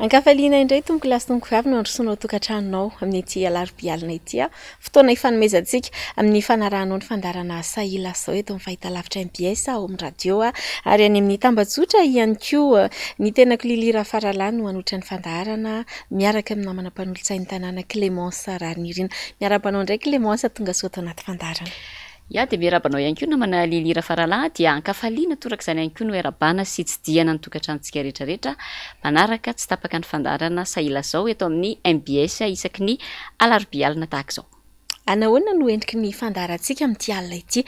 Ankafaliana indray tompoko lahy sy tompoko vavy no androsoanao tokantranonao amin'ity alarobia alina ity. Fotoana ifanomezantsika amin'ny fanarahanao ny fandaharana Sahila Zao eto amin'ny fahitalavitra mbs, ao amin'ny radio ary any amin'ny tambajotra ihany koa. Ny tenako Lily Rafaralahy no hanoitra ny fandaharana miaraka amin'ny namana mpanolotsain'ny tanàna Clémence Raharinirina. Miarahaba anao indray Clémence, tonga soa ato anaty fandaharana. Ya dia miarahaba anao ihany koa namana Lily Rafaralahy dia ankafaliana torak'izany ihany koa no iarahabana sy itsidihana ny tokantranontsika rehetra rehetra manaraka tsy tapaka ny fandaharana Sahilazao eto amin'ny mbs isaky ny alarobia alina tahaka izao. Nahoana no endriky ny fandaharantsika amin'ity alina ity?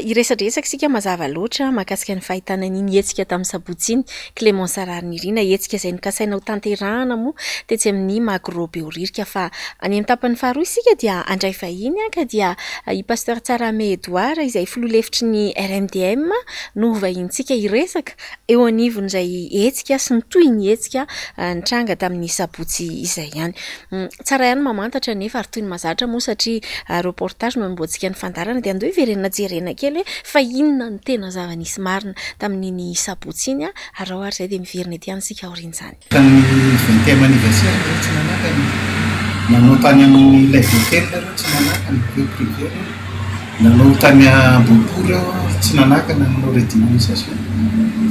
Hiresadresaka isika mazava loatra mahakasika ny fahitana an'iny hetsika tamin'ny sabotsy iny, Clémence Raharinirina, hetsika izay nokasaina hotanterahana moa tetsy amin'ny Magro Behoririka fa any amin'ny tapany faharoa isika dia handray vahiny ka dia i Pasteur Tsarahame Edouard izay filoha lefitry ny RMDM no ho vahinintsika hiresaka eo anivon'izay hetsika sy ny tohin'ny hetsika nitranga tamin'ny sabotsy izay ihany. Tsara ihany mamantatra anefa ary toy ny mahazatra moa satria reportage no anombohantsika ny fandaharana dia andeha hiverenana jerena kely hoe fa inona no tena zava-nisy marina tamin'iny sabotsy iny ary ao ary izay dia miverina ety ihany isika aorian'izany. Tamin'ny vingtième anniversaire ireo tsy nanakana e. Nanao tany amin'ilay hôtel ireo tsy nanakana, rue privée ireo. Nanao tany Ambohipo ireo tsy nanakana nanao redynamisation.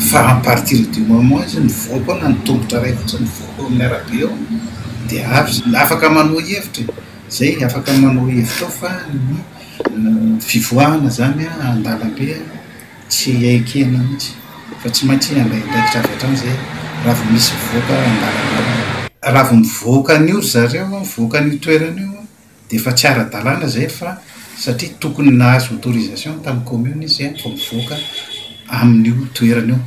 Fa à partir du moment izy mivoaka ao na ny tongotra iray fotsiny mivoaka ao amin'ny arabe eo dia avy, afaka manohy hevitra e, zay afaka manohy hevitra ao fa ny fivoahana zany an-dalambe tsy ekena mihitsy fa tsy maintsy handray andraikitra avy hatrany zay raha vao misy mivoaka an-dalambe. Raha vao mivoaka an'io ry zareo, mivoaka an'io toerana io dia efa tsy ara-dalàna zay fa satria tokony nahazo autorisation tamin'ny commune izy vao mivoaka amin'io toerana io.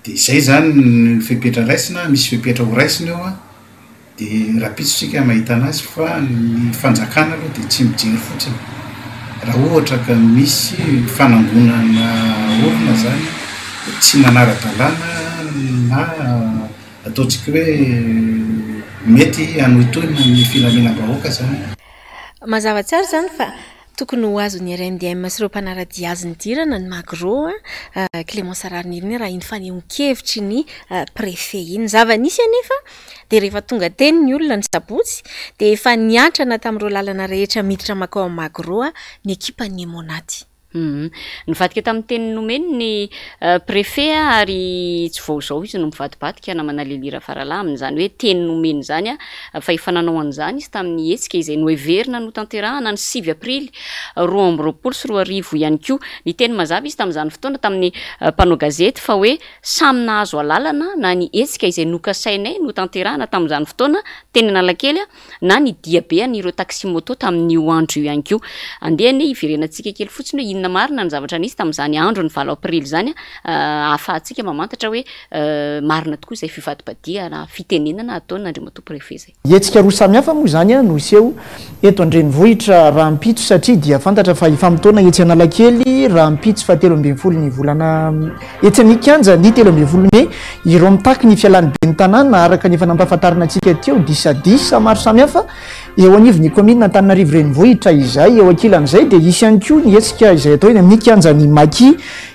Dia izay izany ny fepetra raisina, misy fepetra ho raisina eo an, dia rahampitso isika mahita an'azy fa ny fanjakana aloha dia tsy mijery fotsiny. Raha ohatra ka misy fanangonana olona izany tsy manara-dalàna na ataontsika hoe mety hanohitohina ny filaminam-bahoaka izany. Mazava tsara izany fa Tokony ho azon'ny RMDM sy ireo mpanara-dia azy nidirana ny Magro, Clémence Raharinirina raha iny fanehoan-kevitry ny Préfet iny. Ny zava-nisy anefa dia rehefa tonga teny ny olona ny sabotsy dia efa niantrana tamin'ireo lalana rehetra miditra mankao amin'ny Magro ny ekipan'ny Emmo-Nat. Nivadika tamin'ny teny nomeny ny Préfet ary tsy vao izao izy no mivadibadika namana Lily Rafaralahy amin'izany hoe teny nomeny izany fa efa nanao an'izany izy tamin'ny hetsika izay noheverina notanterahana ny 9 aprily 2022 ihany koa. Niteny mazava izy tamin'izany fotoana tamin'ny mpanao gazety fa hoe samy nahazo alalana na ny hetsika izay nokasainay notanterahana tamin'izany fotoana teny Analakely na ny diabe an'ireo taxi-moto tamin'io andro io ihany koa. Andeha anie hiverenantsika kely fotsiny hoe inona marina ny zavatra nisy tamin'izany andron'ny 8 aprily izany ahafahantsika mamantatra hoe marina tokoa izay fivadibadihana fitenenana ataon'Andriamatoa Préfet izay. Hetsika roa samihafa moa izany no hiseho eto an-drenivohitra rahampitso satria dia fantatra fa hifamotoana etsy Analakely rahampitso fahatelo ambin'ny folo ny volana etsy amin'ny kianja ny 13 mey ireo mitaky ny fialan'ny ben'ny tanàna araka ny efa nampahafantarina antsika teo disadisa maro samihafa eo anivon'ny kaominina Antananarivo renivohitra izay eo ankilan'izay dia hisy ihany koa ny hetsika izay atao eny amin'ny kianjan'ny Maki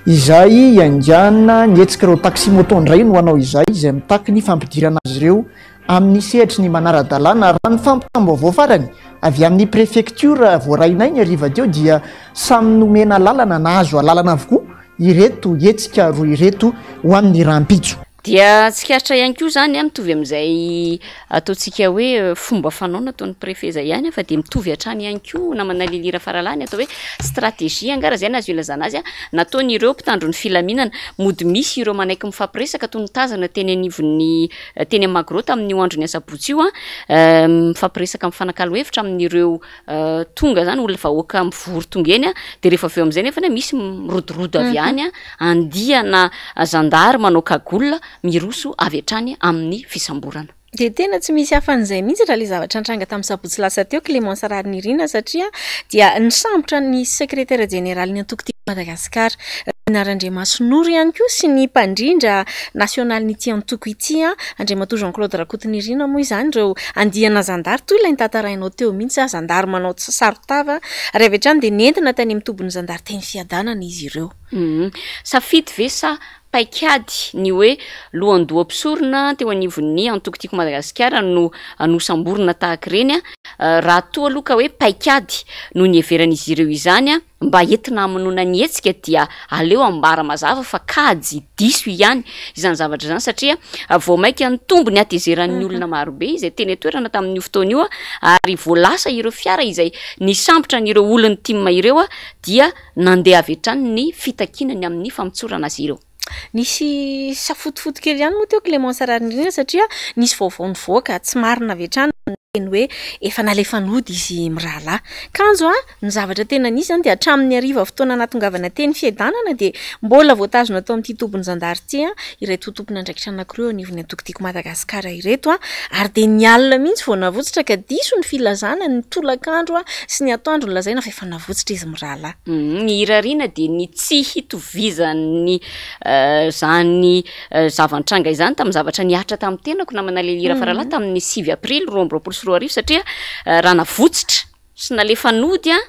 izay hiaingàna ny hetsik'ireo taxi moto indray no hanao izay izay mitaky ny fampidirana azy ireo amin'ny sehatry ny manara-dalàna. Raha ny fampitam-baovao farany avy amin'ny prefektiora voarainay ny hariva teo dia samy nomena alalana nahazo alalana avokoa ireto hetsika roa ireto ho amin'ny rahampitso. Dia tsikaritra ihany koa izany an, mitovy amin'izay ataontsika hoe fomba fanao nataon'ny préfet izay ihany fa dia mitovy hatrany ihany koa namana Lily Rafaralahy ny atao hoe stratégie angaha raha izay no azo ilazana azy an, nataon'ireo mpitandro ny filaminana. Mody misy ireo manaiky mifampiresaka toy ny tazana teny anivon'ny teny amin'ny Magro tamin'io andron'ny asabotsy io an, mifampiresaka mifanakalo hevitra amin'ireo Tonga zany olona vahoaka mivory tonga eny a, de rehefa avy eo am'zay nefany a misy mirodorodo avy any a, andiana zandary manao cagoule miroso avy hatrany amin'ny fisamborana. Dia tena tsy misy hafan'izay mihitsy raha ilay zavatra nitranga tamin'ny sabotsy lasa teo Clémence Raharinirina satria dia nisambotra ny sekretera jeneralin'ny antoko Tiako Madagasikara Rina Randriamasinoro ihany koa sy ny mpandrindra nasionalin'ity antoko ity, Andriamatoa Jean Claude Rakotonirina moa izany, ireo andiana zandary toy ilay notantarainao teo mihitsy, zandary manao saron-tava, ary avy hatrany dia nentina tany amin'ny tobin'ny zandary teny Fiadanana izy ireo. Safidy ve sa. paikady ny hoe lohandoha-mpisorona teo anivon'ny antoko Tiako Madagasikara no nosamborina tahaka ireny, raha toa aloha ka hoe paikady no niheveran'izy ireo izany mba entina hamonoana ny hetsika dia aleo ambara mazava fa kajy diso ihany izany zavatra izany satria vao mainka nitombo ny hatezeran'ny olona marobe izay teny an-toerana tamin'io fotoana io ary vao lasa ireo fiara izay nisambotra an'ireo olon'ny tim ireo dia nandeha avy hatrany ny fitakiana ny amin'ny famotsorana azy ireo. Nisy safotofoto kely ihany moa teo Clémence Raharinirina satria nisy vaovao nivoaka tsy marina avy hatrany niteny hoe efa nalefa nody izy mirahalahy. Kanjo ny zavatra tena nisy izany dia hatramin'ny hariva fotoana nahatongavana teny Fiadanana dia mbola voatazona tao amin'ity tobin'ny zandary ity ireto tompon'andraikitra anankiroa eo anivon'ny antoko Tiako Madagasikara ireto ary dia ny alina mihitsy vao navotsitra ka diso ny filazana ny tolakandro sy ny atoandro nolazaina fa efa navotsitra izy mirahalahy. Ny irariana dia ny tsy hitovizan'ny izany zava-nitranga izany tamin'ny zavatra nihatra tamin'ny tenako namana Lily Rafaralahy tamin'ny 9 aprily 2022 satria raha navotsitra sy nalefa nody aho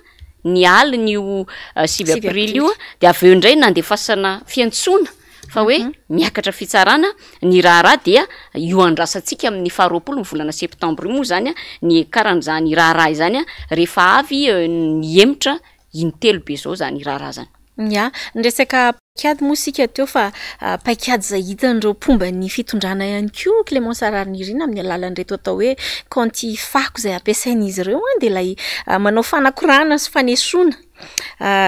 ny alin'io 9 aprily io dia avy eo indray nandefasana fiantsoana fa hoe miakatra fitsarana ny raharaha dia io andrasantsika amin'ny faharoapolo ny volana septambra io moa izany ny hiakaran'izany raharaha izany rehefa avy nihemotra intelo be izao izany raharaha izany. Ya, niresaka paikady moa isika teo fa paikady izay hitan'ireo mpomba ny fitondrana ihany koa Clémence Raharinirina amin'ny alalan'ireto atao hoe kaonty fako izay ampiasain'izy ireo dia ilay manao fanakorana sy fanesoana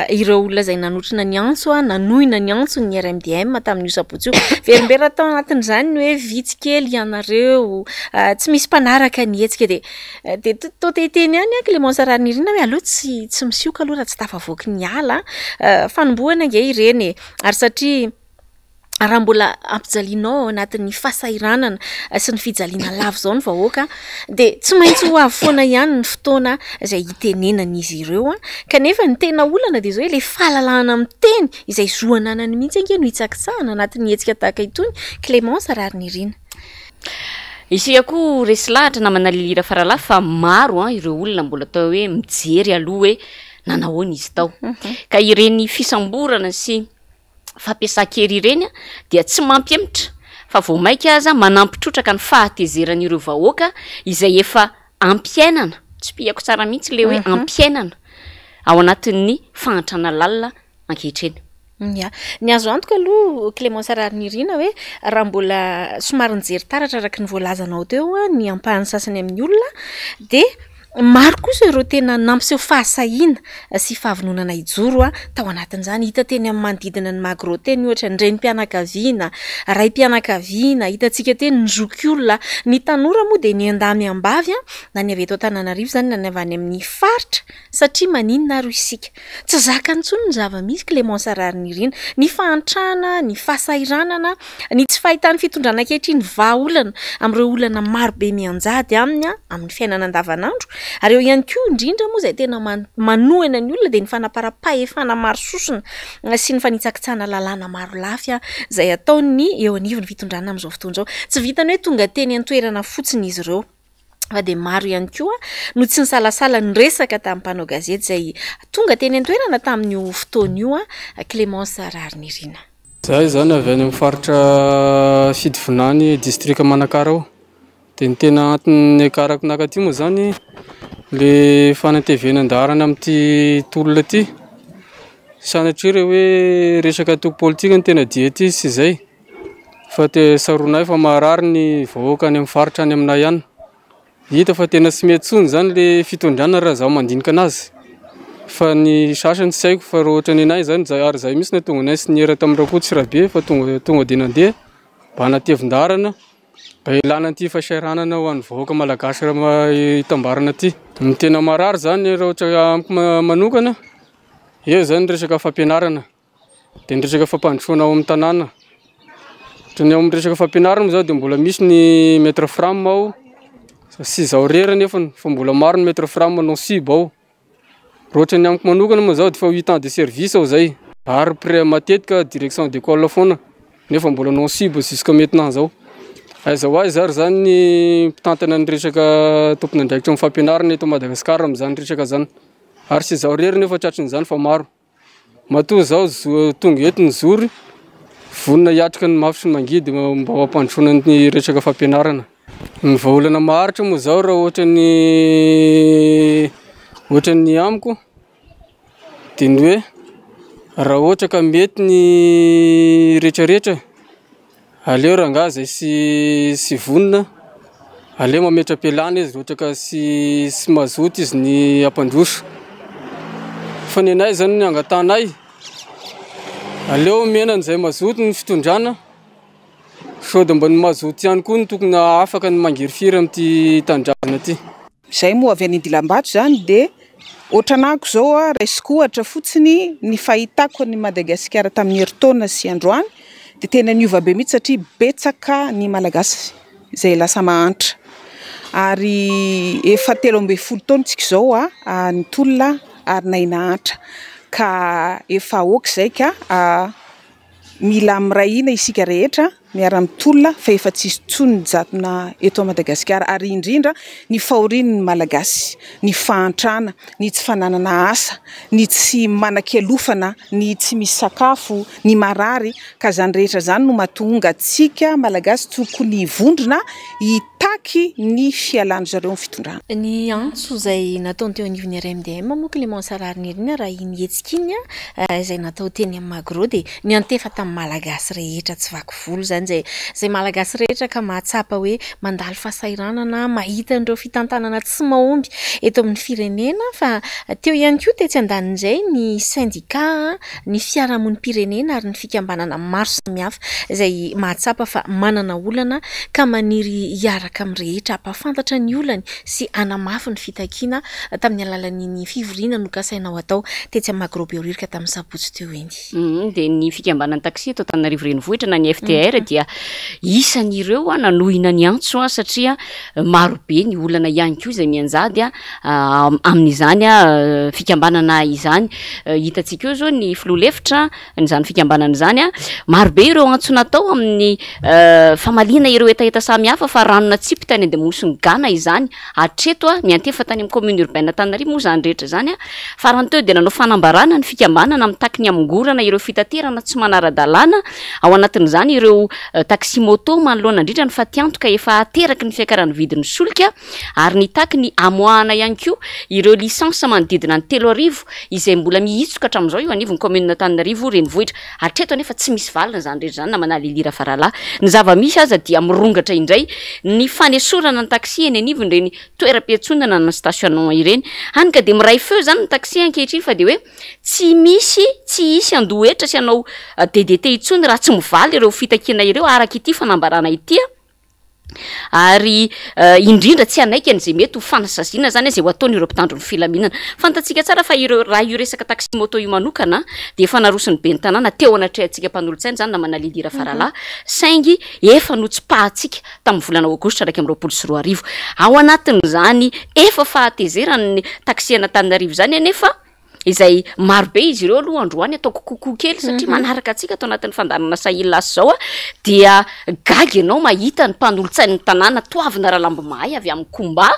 ireo olona izay nanotrona ny antso, nanohina ny antson'ny RMDM tamin'io sabotsy io. Verimberina tao anatin'izany ny hoe vitsy kely ianareo, tsy misy mpanaraka ny hetsika dia Dia toa te hiteny ihany aho Clémence Raharinirina hoe aleo tsy tsy misioka aloha raha tsy tafavoaky ny ala a. Fanombohana ange ireny e. Ary satria raha mbola ampijalianao ao anatin'ny fahasahiranana sy ny fijaliana lava izao ny vahoaka dia tsy maintsy ho avy foana ihany ny fotoana izay hitenenan'izy ireo a. Kanefa ny tena olana dia izao hoe ilay fahalalahana miteny izay zo ananany mihitsy ange no hitsakitsahana anatin'ny hetsika tahaka itony Clémence Raharinirina. Isika koa resy lahatra namana Lily Rafaralahy fa maro an ireo olona mbola atao hoe mijery aloha hoe nanahoana izy tao. Ka ireny fisamborana sy fampiasan-kery ireny an dia tsy mampihemotra fa vao mainka aza manampy trotraka ny fahatezeran'ireo vahoaka izay efa ampiainana, tsipihako tsara mihitsy ilay hoe ampiainana ao anatin'ny fahantrana lalina ankehitriny. Ya. Ny azo antoka aloha Clémence Raharinirina hoe raha mbola somary nijery taratra araka ny voalazanao teo ny ampahany sasany amin'ny olona dia maro kosa ireo tena nampiseho fahasahiana sy fahavononana hijoro tao anatin'izany. Hita teny amin'ny manodidina ny Magro teny ohatra ny renim-pianakaviana, raim-pianakaviana, hitantsika teny ny zokiolona, ny tanora moa dia niandahy miambavy na ny avy eto Antananarivo izany na ny avy any amin'ny faritra satria maninona ary hoy isika? Tsy zakany intsony ny zava-misy Clémence Raharinirina. Ny fahantrana, ny fahasahiranana, ny tsy fahitan'ny fitondrana ankehitriny vahaolana amin'ireo olana marobe mianjady aminy amin'ny fiainana andavanandro. Ary eo ihany koa indrindra moa izay tena manohana ny olona dia ny fanaparam-pahefana maro sosona sy ny fanitsakitsahana lalàna maro lafy izay ataon'ny eo anivon'ny fitondrana amin'izao fotoana izao. Tsy vitan'ny hoe tonga teny an-toerana fotsiny izy ireo. fa dia maro ihany koa no tsy nisalasala niresaka tamin'ny mpanao gazety izay tonga teny an-toerana tamin'io fotoana io, Clémence Raharinirina. Izaho izany avy any amin'ny faritra Fitovinany, distrika Manakara ao. Dia ny tena antony niakarako nakaty moa izany ilay fanatevenan-daharana amin'ity tolona ity. Sanatria re hoe resaka antoko politika no tena dia aty sy izay. Fa te tsaroanay fa marary ny vahoaka any amin'ny faritra any aminay any. Hita fa tena tsy mety intsony izany le fitondrana raha zaho mandinika anazy. Fa ny sasany tsy haiko fa raha ohatra ny anay izany ary izahay mihitsy nahatonga anay tsy niera tamin'i Rakoto sy Rabe fa tonga tonga dia nandeha mba hanatevin-daharana mba hialana an'ity fahasahiranana ho an'ny vahoaka malagasy itambarana ity. Ny tena marary izany raha ohatra amiko manokana eo izany ny resaka fampianarana. Dia ny resaka fampandrosoana ao amin'ny tanàna. Ohatra ny ao amin'ny resaka fampianarana moa zao dia mbola misy ny maître fram ao, tsy izaho irery anefany fa mbola maro ny maître fram manao sib ao. Raha ohatra ny amiko manokana moa zao dia efa huit ans de service aho zay, ary près matetika direction d'école foana nefa mbola non sib jusqu'à maintenant zao. Aiza ho aiza ary zany ny mpitantana ny resaka tompon'andraikitra amin'ny fampianarana eto Madagasikara amin'izany resaka zany, ary tsy izaho irery nefa tratran'izany fa maro. Matoa zaho tonga eto nizory Vonona hiatrika ny mafy sy ny mangidy mba ho hampandrosoana ny resaka fampianarana. Ny vahaolana maharitra moa izao raha ohatran'ny ohatran'ny amiko dia ny hoe raha ohatra ka mety ny rehetrarehetra aleo rangahy izay sy sy vonona aleo mametra-pialana izy raha ohatra ka sy sy mazoto izy ny hampandroso. Fa ny anay izany ny angatahanay aleo omena an'izay mazoto ny fitondrana. Sao dia mba ny mazoto ihany koa no tokony afaka ny mangirifiry amin'ity tanindrazana ity. Izay moa avy any Dilambato izany dia ohatran'ahako izao a, raisiko ohatra fotsiny ny fahitako an'i Madagasikara tamin'ny herintaona sy androany dia tena niova be mihitsy satria betsaka ny Malagasy izay lasa mahantra ary efa 13 taona tsika izao a nitolona ary nahay nahantra ka efa ok izay ka. Mila miray hina isika rehetra, miara-mitolona fa efa tsisy intsony ny jadona eto Madagasikara ary indrindra ny fahorian'ny Malagasy, ny fahantrana, ny tsy fananana asa, ny tsy manan-kialofana, ny tsy misy sakafo, ny marary ka izany rehetra izany no mahatonga antsika Malagasy tokony hivondrona hitaky ny fialan-dry zareo amin'ny fitondrana. Ny antso izay nataony teo anivon'ny RMDM moa Clémence Raharinirina raha iny hetsika iny izay natao teny amin'ny Magro dia niantefa tamin'ny Malagasy rehetra tsy vaky volo izany izay izay Malagasy rehetra ka mahatsapa hoe mandalo fahasahiranana mahita an'ireo fitantanana tsy mahomby eto amin'ny firenena fa teo ihany koa tetsy andanin'izay ny sendika ny fiarahamonim-pirenena ary ny fikambanana maro samihafa izay mahatsapa fa manana olana ka maniry hiaraka amin'ny rehetra hampahafantatra ny olany sy hanamafy ny fitakiana tamin'ny alalan'iny fivoriana nokasaina ho atao tetsy amin'ny Magro Behoririka tamin'ny sabotsy teo iny. Dia ny fikambanan'ny taxi eto Antananarivo Renivohitra na ny FTR dia isan'ireo nanohina ny antso satria marobe ny olana ihany koa izay mianjady amin'izany fikambanana izany. Hitantsika eo izao ny filoha lefitra an'izany fikambanana izany, marobe ireo antso natao amin'ny famaliana ireo hetaheta samihafa fa rano natsipy tany an-damosin'i Gana izany hatreto, miantefa tany amin'ny commune urbaine Antananarivo moa izany rehetra izany. Farany teo dia nanao fanambarana ny fikambanana mitaky ny hamongorana ireo fitaterana tsy manara-dalàna, ao anatin'izany ireo taxi moto manoloana indrindra ny fatiantoka efa ateraky ny fiakaran'ny vidin'ny solika ary nitaky ny hamoahana ihany koa ireo licence manodidina ny 3000 izay mbola mihitsoka hatramin'izao eo anivon'ny kaominina Antananarivo renivohitra. Hatreto anefa tsy misy valiny izany rehetra izany namana Lily Rafaralahy. Ny zava-misy aza dia mirongatra indray ny fanesorana ny taxi eny anivon'ireny toeram-piantsonana na stationnement ireny. Hany ka dia miray feo izany ny taxi ankehitriny fa dia hoe tsy misy, tsy hisy handoa hetra sy hanao DDT intsony raha tsy mivaly ireo fitakiana ireo araka ity fanambarana ity. Ary indrindra tsy hanaiky an'izay mety ho fanasaziana izany izay ho ataon'ireo mpitandro ny filaminana. Fantatsika tsara fa ireo raha io resaka taxi moto io manokana dia efa naroson'ny ben'ny tanàna teo anatrehantsika mpanolotsaina izany namana Lily Rafaralahy saingy efa notsipahantsika tamin'ny volana aogositra 2021. Ao anatin'izany efa fahatezeran'ny taxi an'Antananarivo izany anefa, izay maro be izy ireo aloha androany ataoko coucou kely satria manaraka antsika ato anatin'ny fandaharana Sahila izao a, dia gaga ianao mahita ny mpanolotsain'ny tanàna Toavina Ralambomahay avy amin'ny Komba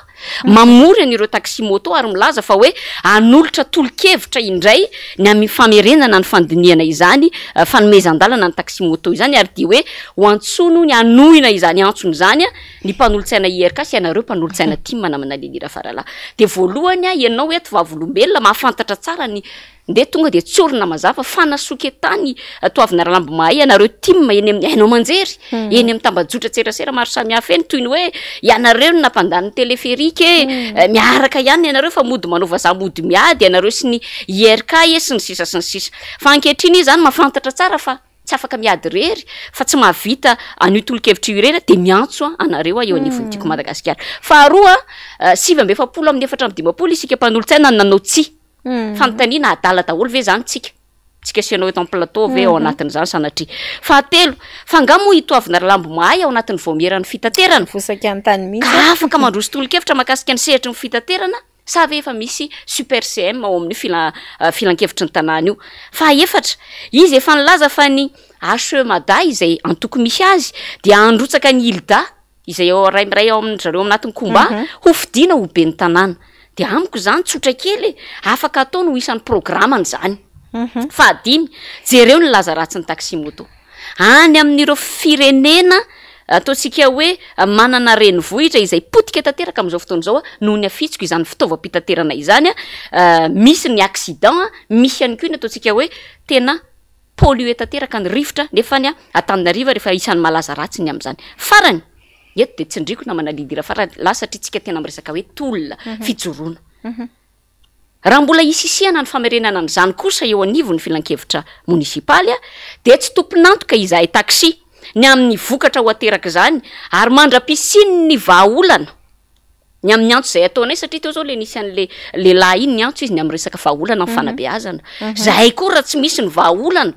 mamory an'ireo taxi moto ary milaza fa hoe hanolotra tolo-kevitra indray ny amin'ny famerenana ny fandinihana izany fanomezan-dalana ny taxi moto izany ary dia hoe ho antsoiny hono hanohina izany antsony izany ny mpanolotsaina IRK sy ianareo mpanolotsaina tim namana Lily Rafaralahy. Dia voalohany ianao eto vavolombelona mahafantatra tsara ny ndeha tonga dia tsorina mazava fanasoketany Toavina Ralambo Mahay ianareo tim eny amin'ny haino aman-jery, eny amin'ny tambajotran-tserasera maro samihafa eny toy ny hoe ianareo no nampandany ny téléphérique e, miaraka ihany ianareo fa mody manao vazaha mody miady ianareo sy ny IRK e sy ny sisa sy ny sisa. Fa ankehitriny izy izany mahafantatra tsara fa tsy afaka miady irery fa tsy mahavita an'io tolo-kevitra io irery dia miantso anareo aho eo anivon'ny Tiako Madagasikara. Faharoa, 49 amin'ny 54 isika mpanolotsaina no nanao tsia. Fanontaniana, adala daholo ve izany tsika? Tsika sy ianao eto amin'ny plateau ve ao anatin'izany sanatria? Fahatelo, fa angaha moa i Toavina Ralambo Mahay ao anatin'ny vaomieran'ny fitaterana? Voasaika anontany mihitsy Ka afaka mandroso tolo-kevitra mahakasika ny sehatry ny fitaterana sa ve efa misy super CM ao amin'io fila- filankevitry ny tanàna io? Fahaefatra, izy efa nilaza fa ny HE Mada izay antoko misy azy dia handrotsaka an'i Hilda izay ao ray miray ao amin-dry zareo ao anatin'ny combat ho fidiana ho ben'ny tanàna. Dia amiko izany tsotra kely e, afaka ataony ho isan'ny programany izany. Fahadimy, jereo ny laza ratsin'ny taxi moto. Any amin'ireo firenena ataontsika hoe manana renivohitra izay potika tanteraka amin'izao fotoana izao noho ny hafitsiko izany fitaovam-pitaterana izany, misy ny accident, misy ihany koa ny ataontsika hoe tena polluer tanteraka ny rivotra nefa any Antananarivo ary efa isan'ny malaza ratsy ny amin'izany. Farany, eto dia tsindriako namana Lydie Rafaralahy satria tsika tena miresaka hoe tolona, fijoroana. Raha mbola hisisihana ny famerenana an'izany kosa eo anivon'ny filankevitra monisipaly dia tsy tompon'antoka izahay taxi ny amin'ny vokatra ho aterak'izany ary mandra-pisian'ny vahaolana ny amin'ny antso izay ataonay satria teo izao le nisy an'le lehilahy iny niantso izy ny amin'ny resaka vahaolana amin'ny fanabeazana. Zahay koa raha tsy misy ny vahaolana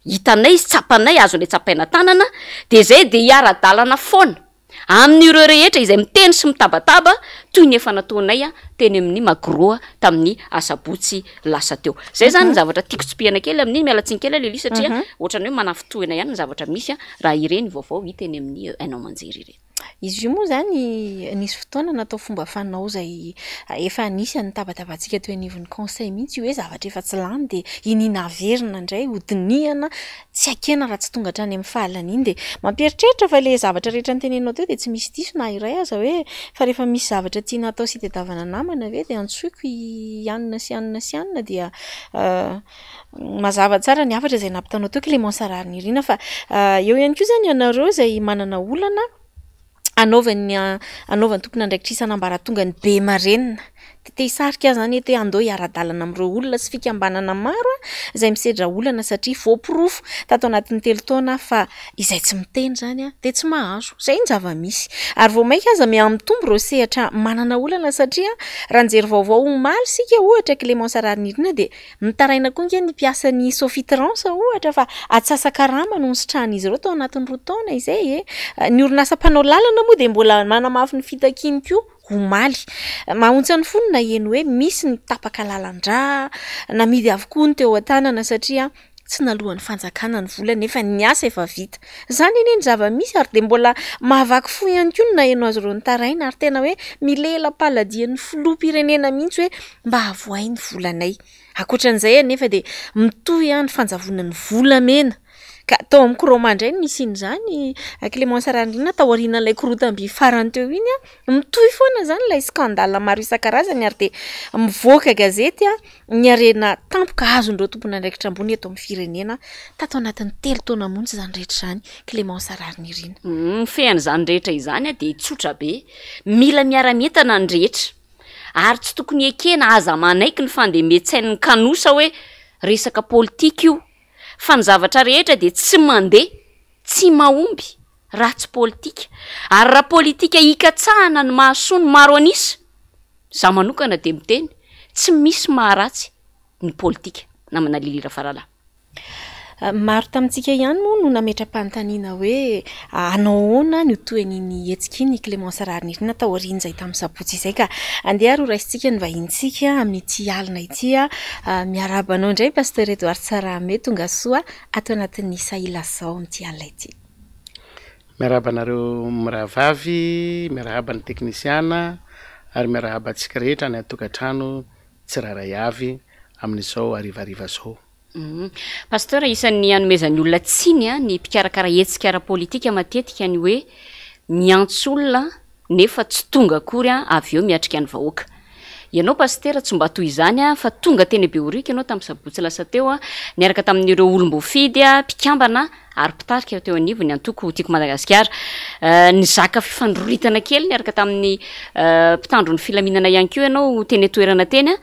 hitanay sy tsapanay azonay tsapaina tanana dia izay dia hiara-dalana foana Amin'ireo rehetra izay miteny sy mitabataba toy ny efa nataonay teny amin'ny Magro tamin'ny asabotsy lasa teo. Izay izany ny zavatra tiako tsipihana kely amin'iny, miala tsiny kely aho Lily satria ohatran'ny hoe manafintohina ihany ny zavatra misy raha ireny vaovao hita eny amin'ny haino aman-jery ireny. Izy io moa izany nisy fotoana natao fomba fanao izay efa nisy nitabataba-tsika teo anivon'ny conseil mihitsy io hoe zavatra efa tsy lany dia iniana averina indray hodinihana tsy akena raha tsy tonga hatrany amin'ny fahalaniany dia mampieritreritra fa ilay zavatra rehetra noteneninao teo dia tsy misy diso na iray aza hoe fa rehefa misy zavatra tiana atao sy itadiavana namana ve dia antsoiko i anona sy anona sy anona dia mazava tsara ny hafatra izay nampitanao teo Clémence Raharinirina fa eo ihany koa izany ianareo izay manana olana anaovan'ny anaovan'ny tompon'andraikitra isan'ambaratongany be marenina. Dia te hisarika ahy izany eto hoe andao hiara-dalana amin'ireo olona sy fikambanana maro izay misedra olana satria voaporofo tato anatin'ny telo taona fa izay tsy miteny izany dia tsy mahazo. Izay ny zava-misy. Ary vao mainka aza mihamitombo ireo sehatra manana olana satria raha nijery vaovao omaly isika ohatra Clémence Raharinirina dia Mitaraina koa ange ny mpiasan'ny Sofitrans ohatra fa atsasa-karama no nisitrahan'izy ireo tao anatin'ny roa taona izay e. Ny orinasa mpanao lalana moa dia mbola manamafy ny fitakiany koa omaly. Mahaontsa ny fo ny naheno hoe misy ny tapaka lalan-drà, namidy avokoa ny teo an-tanana satria tsy naloan'ny fanjakana ny vola nefa ny asa efa vita. Izany anie ny zava-misy ary dia mbola mahavaky fo ihany koa ny naheno azy ireo nitaraina ary tena hoe milela-paladian'ny filoham-pirenena mihitsy hoe mba avoahy ny volanay. Ankoatra an'izay anefa dia mitohy ny fanjavonan'ny volamena. Ka tao amin'ny Chroma indray no nisian'izany, Clémence Randriana taorian'ilay korotam-by farany teo iny, mitohy foana izany ilay scandale maro isan-karazany ary dia mivoaka gazety ny harena tampoka azon'ireo tompon'andraikitra ambony eto amin'ny firenena tato anatin'ny telo taona monja izany rehetra izany, Clémence Raharinirina. Ny fean'izany rehetra izany dia tsotra be, mila miara-mientana ny rehetra. Ary tsy tokony ekena, aza manaiky ny fandemen-tsain'ny kanosa hoe resaka politika io, fa ny zavatra rehetra dia tsy mandeha, tsy mahomby raha tsy politika. Ary raha politika hikatsahana ny mahasoa ny maro an'isa, za manokana dia miteny, tsy misy maharatsy ny politika, namana Lily Rafaralahy. Maro tamintsika ihany moa no nametra-panontaniana hoe hanao ahoana ny ho tohin'iny hetsika iny Clémence Raharinirina taorian'izay tamin'ny sabotsy izay ka andeha ary ho raisintsika ny vahinintsika amin'ity alina ity. Miarahaba anao indray Pasteur Edouard Tsarahame, tonga soa ato anatin'ny Sahilazao amin'ity alina ity. Miarahaba anareo mirahavavy, miarahaba ny teknisiana ary miarahaba antsika rehetra any an-tokantrano tsirairay avy amin'izao harivariva izao. Pasteur, isan'ny anomezan'ny olona tsiny ny mpikarakara hetsika ara-politika matetika ny hoe miantso olona nefa tsy tonga akory avy eo miatrika ny vahoaka. Ianao Pasitera tsy mba toy izany fa tonga teny Behoririka ianao tamin'ny sabotsy lasa teo niaraka tamin'ireo olom-boafidy, mpikambana ary mpitarika teo anivon'ny antoko Tiako Madagasikara. Nizaka fifandroritana kely niaraka tamin'ny mpitandro ny filaminana ihany koa ianao teny an-toerana teny.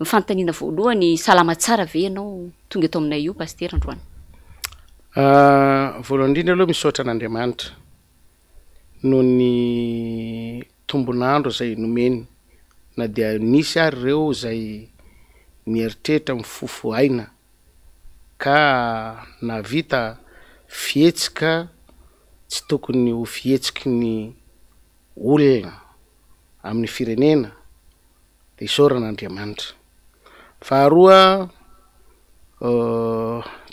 Ny fanontaniana voalohany, salama tsara ve ianao tonga eto aminay io Pasitera androany? Voalohany indrindra aloha misaotra an'Andriamanitra noho ny tombon'andro izay nomeny na dia nisy ary ireo izay nieritreritra mifofo aina ka nahavita fihetsika tsy tokony ho fihetsiky ny olona amin'ny firenena dia isaorana Andriamanitra. Faharoa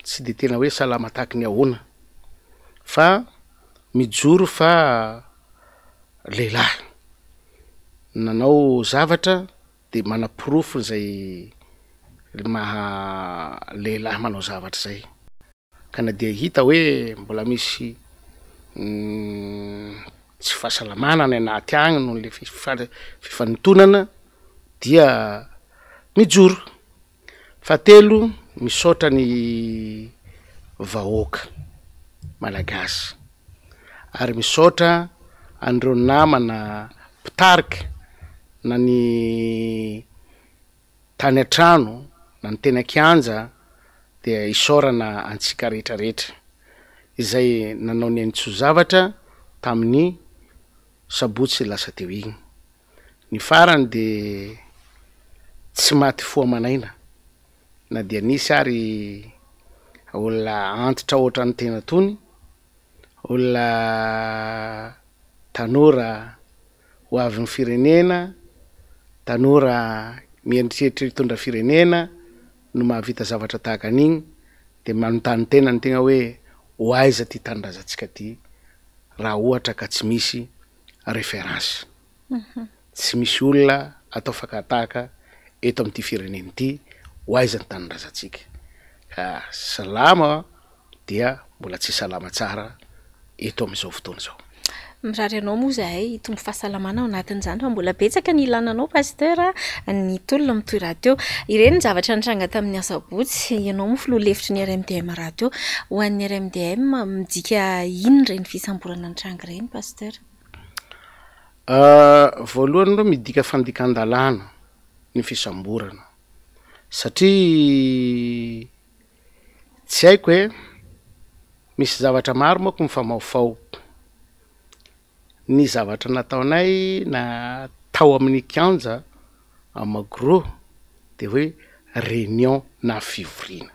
tsy dia tena hoe salama tahaky ny ahoana fa mijoro fa lehilahy nanao zavatra dia manaporofo izay maha lehilahy manao zavatra izay. Ka na dia hita hoe mbola misy tsy fahasalamana any anaty agny noho le fifanintonana dia mijoro. Fahatelo, misaotra ny vahoaka malagasy ary misaotra an'ireo namana mpitarika na ny tany an-trano na ny teny an-kianja dia isaorana antsika rehetra rehetra izay nanao ny ain-tsoa zavatra tamin'ny sabotsy lasa teo igny. Ny farany dia tsy maty fo aman'aina na dia nisy ary olona antitra ohatran'ny tena tony, olona tanora ho avin'ny firenena, tanora mieritreritra hitondra firenena no mahavita zavatra tahaka an'igny de manontany tena ny tegna hoe ho aiza ty tanindrazantsika ty raha ohatra ka tsy misy référence. Tsy misy olona atao fakan-tahaka eto amin'ity firenena ity ho aiza ny tanindrazantsika. Ka salama dia mbola tsy salama tsara eto amin'izao fotoana izao. Mirary anao moa izahay hitombo fahasalamana ao anatin'izany fa mbola betsaka ny ilana anao Pasteur a, ny tolona mitohy rahateo. Ireny ny zavatra nitranga tamin'ny asabotsy, ianao moa filoha lefitry ny RMDM rahateo. Ho an'ny RMDM, midika inona ireny fisamborana nitranga ireny Pasteur? Voalohany aloha midika fandikan-dalàna ny fisamborana satria Tsy haiko e! Misy zavatra maro manko mifamahofaho. Ny zavatra nataonay na tao amin'ny kianja à Magro de hoe réunion na fivoriana.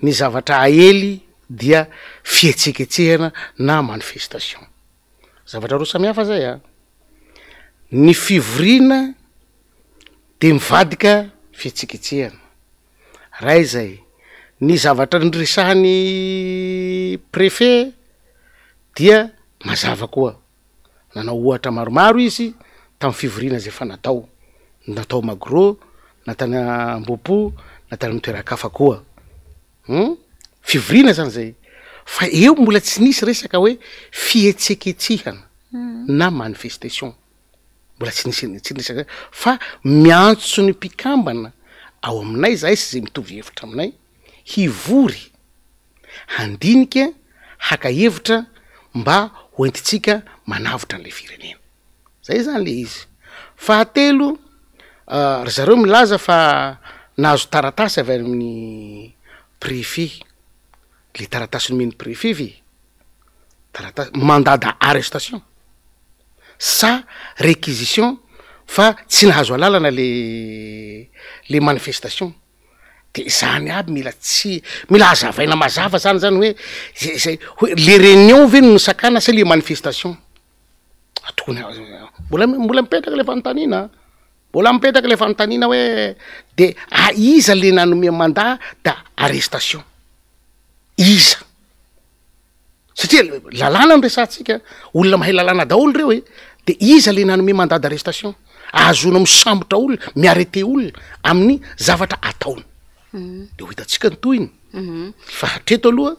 Ny zavatra aely dia fihetsiketsehana na manifestation. Zavatra roa samy hafa zay an! Ny fivoriana de mivadika fihetsiketsehana. Ray izay. Ny zavatra noresahan'ny préfet dia mazava koa. Nanao ohatra maromaro izy tamin'ny fivoriana izay efa natao, na tao Magro, na tany Ambohipo, na tany amin'ny toeran-kafa koa. Hum, fivoriana zany zay. Fa eo mbola tsy nisy resaka hoe fihetsiketsehana na manifestation. Mbola tsy nisy tsy nisy an'izay fa miantso ny mpikambana ao aminay zahay sy zay mitovy hevitra aminay hivory, handinika, haka hevitra mba ho entintsika manavotra an'ilay firenena. Zay zany le izy. Fahatelo, ry zareo milaza fa nahazo taratasy avy any amin'ny préfet, le taratasy nomen'ny préfet ve? Taratasy, mandat d'arrestation. sa réquisition fa tsy nahazo alalana le le manifestation de zany aby mila tsy mila hazavaina mazava zany zany hoe zay zay hoe le réunion ve no nosakana sa le manifestation tokony mbola mbola mipetraka le fanontaniana mbola mipetraka le fanontaniana hoe de a iza le nanome mandat d'arrestation iza Satria lalàna no resahantsika, olona mahay lalàna daholo ireo e, de iza le nanome mandat d'arrestation ahazoana misambotra olona, mi-arreter olona amin'ny zavatra ataony? De ho hitantsika ny tohiny, fa hatreto aloha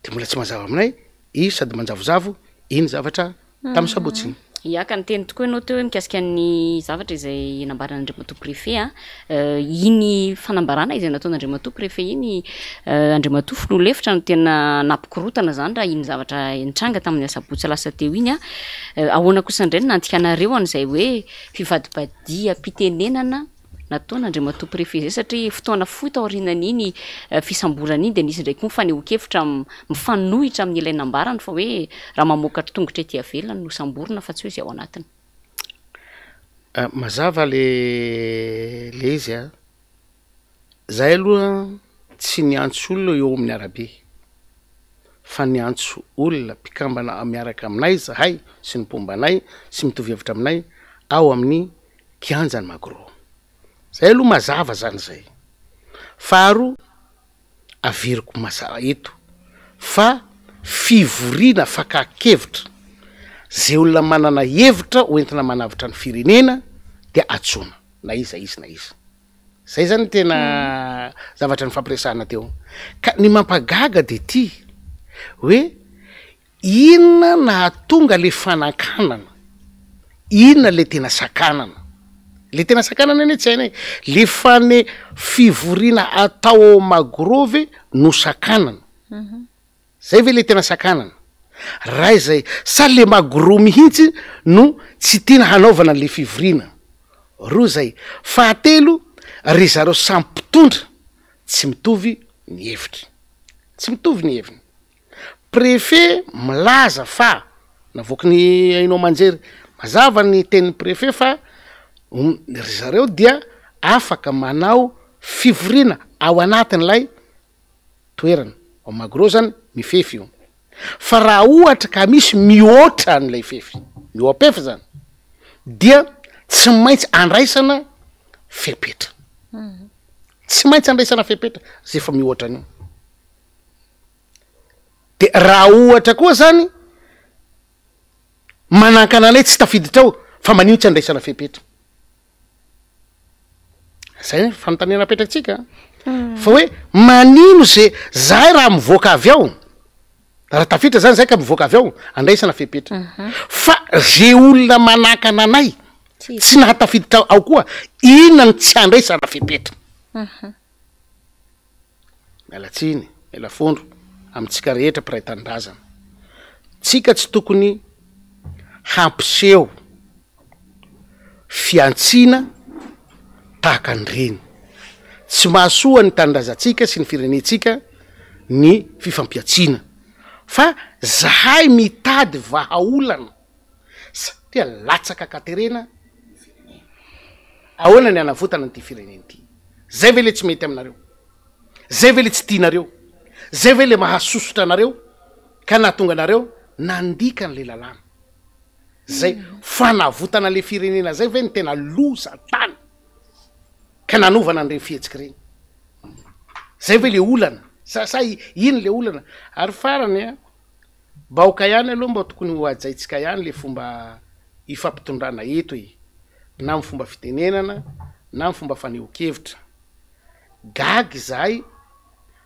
de mbola tsy mazava aminay i sady manjavozavo iny zavatra tamin'ny sabotsy iny. Ya ka niteny tokoa ianao teo hoe mikasika ny zavatra izay nambaran'Andriamatoa Préfet a, iny fanambarana izay nataon'Andriamatoa Préfet iny Andriamatoa Filoha lefitra no tena nampikorontana izany raha iny zavatra nitranga tamin'ny asabotsy lasa teo iny a, ahoana kosa indray no nandikanareo an'izay hoe fivadibadiham-pitenenana nataon'Andriamatoa Préfet izay satria fotoana fohy taorianan'iny fisamborana iny dia nisy indray koa ny fanehoan-kevitra mifanohitra amin'ilay nambarany fa hoe raha mamoaka tongotra ety ivelany no samborina fa tsy hoe izay ao anatiny. Mazava le le izy a, zahay aloha tsy niantso olona eo amin'ny arabe fa niantso olona mpikambana miaraka aminay zahay sy ny mpomba anay sy mitovy hevitra aminay ao amin'ny kianjan'i Magro. Zay aloha mazava zany zay. Faharoa, averiko mazava eto fa fivoriana fakan-kevitra, zay olona manana hevitra ho entina manavotra ny firenena dia antsoina na iza izy na iza. Zay zany tena. zavatra nifampiresahana teo. Ka ny mampagaga de ty hoe inona nahatonga le fanankanana, inona le tena sakanana? Le tena sakanana anie tsy hainay, le fane fivoriana atao ao Magro ve no sakanana? Zay ve le tena sakanana? Ray zay, sa le magro mihintsy no tsy tiana hanaovana le fivoriana? Roa zay. Fahatelo, ry zareo samy mpitondra tsy mitovy ny hevitra. Tsy mitovy ny heviny. Préfet milaza fa, navoaky ny haino aman-jery mazava ny tenin'ny préfet fa ry zareo dia afaka manao fivoriana ao anatin'ilay toerana, ao magro zany mifefy io, fa raha ohatra ka misy mihoatra an'ilay fefy, mihoa-pefy zany, dia tsy maintsy andraisana fepetra, tsy maintsy andraisana fepetra zay efa mihoatra an'io, de raha ohatra koa zany manankana anay tsy tafiditra ao fa manino tsy andraisana fepetra. Zay ny fanontaniana apetratsika fa hoe manino ze zahay raha mivoaka avy ao, raha tafiditra zany zay ka mivoaka avy ao andraisana fepetra, fa ze olona manakana anay tsy nahatafiditra ao koa inona no tsy andraisana fepetra? Miala tsiny, miala fondro amintsika rehetra mpiray tanindrazana. Tsika tsy tokony hampiseho fihantsiana tahaka an'ireny. Tsy mahasoa ny tanindrazantsika sy ny firenentsika ny fifampihantsiana fa zahay mitady vahaolana satria latsaka an-katerena ny firenena. Ahoana ny hanavotana an'ity firenena ity? Zay ve le tsy mety aminareo? Zay ve le tsy tianareo? Zay ve le mahasosotra anareo ka nahatonga anareo nandika an'le lalàna? Zay fanavotana le firenena zay ve no tena loza tany ka nanovana an'ireny fihetsika ireny? Zay ve le olana? Sa sa ino le olana? Ary farany a, baoka ihany aloha mba tokony ho hajaintsika ihany le fomba ifampitondrana eto e, na amin'ny fomba fitenenana na amin'ny fomba fanehoan-kevitra. Gaga izahay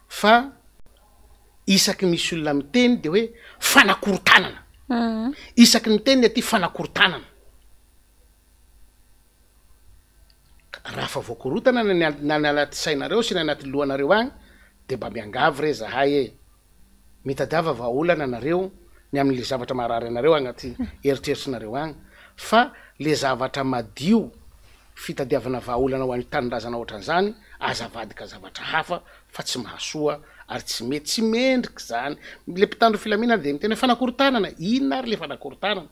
fa isaky misy olona miteny de hoe fanakorontanana, isaky ny miteny ny aty fanakorontanana. Raha fa voakorotana ny any anaty sainareo sy ny anaty lohanareo agny de mba miangavy re zahay e! Mitadiava vahaolana nareo ny amin'le zavatra maharary anareo agnaty eritreritrinareo agny fa le zavatra madio fitadiavana vahaolana ho an'ny tanindrazana ohatran'izany aza avadika zavatra hafa fa tsy mahasoa ary tsy mety, tsy mendrika izany. Le mpitandro filaminana dia miteny hoe fanakorontanana, inona ary le fanakorontanana?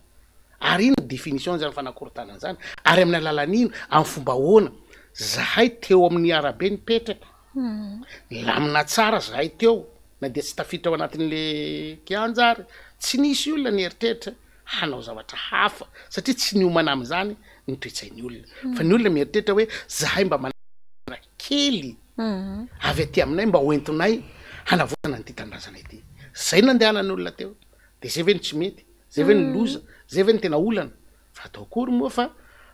Ary inona définition zany fanakorontanana zany? Ary amin'ny alalan'ino? Amin'ny fomba ahoana? Zahay teo amin'ny arabe nipetraka, nilamina tsara zahay teo na dia tsy tafiditra ao anatin'le kianja ary, tsy nisy olona nieritreritra hanao zavatra hafa satria tsy niomana amin'izany ny toe-tsain'ny olona. Fa ny olona mieritreritra hoe zahay mba manana kely avy aty aminay mba hoentinay hanavotana an'ity tanindrazana ity. Zay no nandehanan'ny olona teo. De zay ve no tsy mety? Zay ve no loza? Zay ve no tena olana? Fa atao akory moa fa